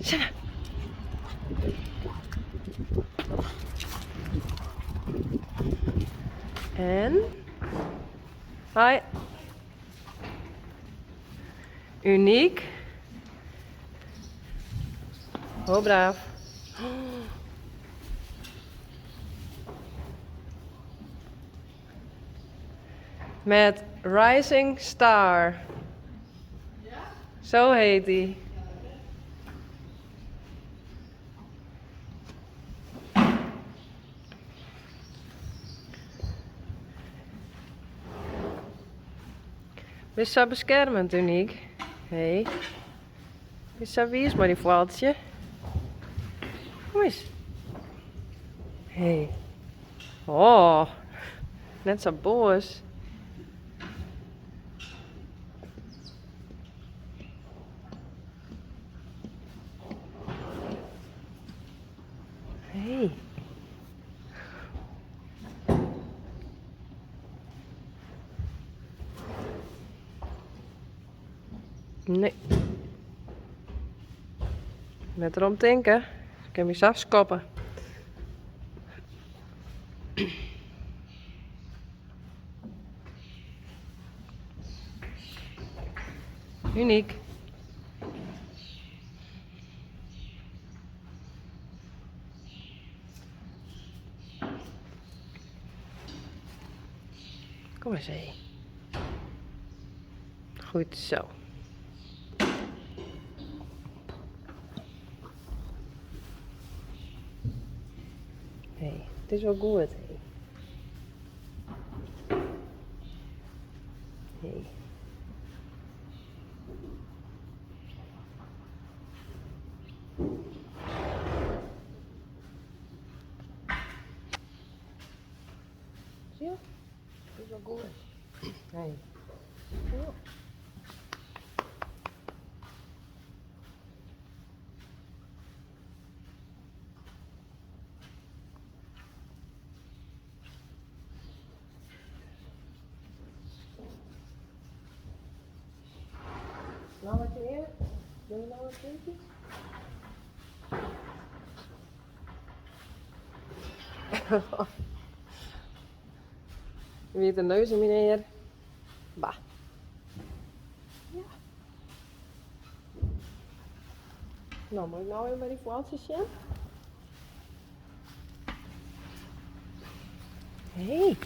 Senna. En? Hoi. Uniek. Ho braaf. Met Rising Star. Zo heet die. Bist sa beskermend, Uniek. Hé. Bist sa wiis mei dyn foaltsje. Kom eens. Hé. Oh, net sa boas. Hé. Nee. Net erom tinke. Ik kin my sa skoppe. Uniek. Kom eens hé. Goed zo. Hé, it is wol goed hé. Hé. Zie je? Het is wel goed. Hey. Ja. Nou wat je eer? Wil je nou een puntje? Wie de neus in meneer? Bah. Ja. Nou, moet ik nou even bij die voeltjes zien? Hey.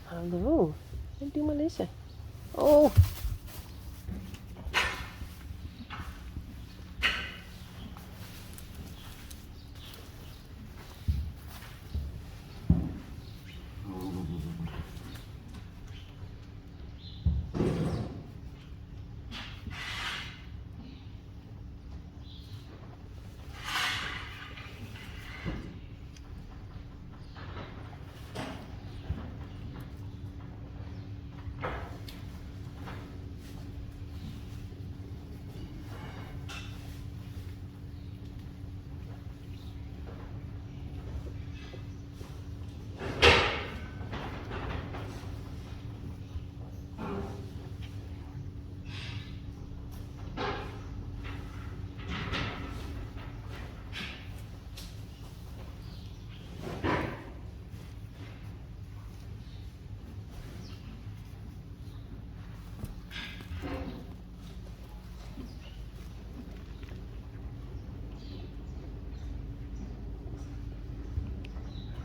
Hallo. Doe maar lisse. Oh.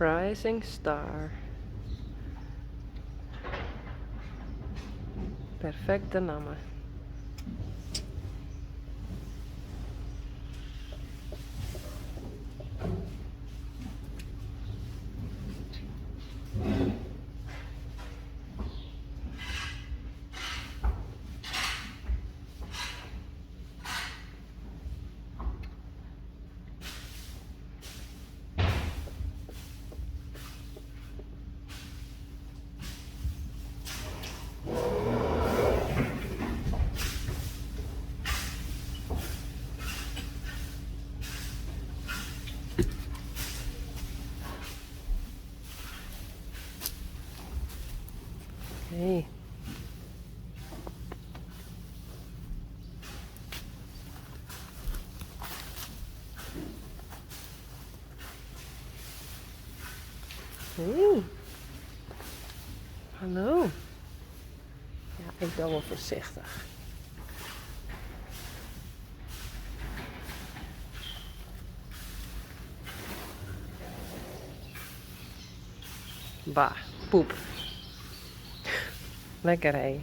Rising Star. Perfekte namme. Hey. Hallo. Ja, ik doch wol foarsichtich. Bah, poep. Lekker hé.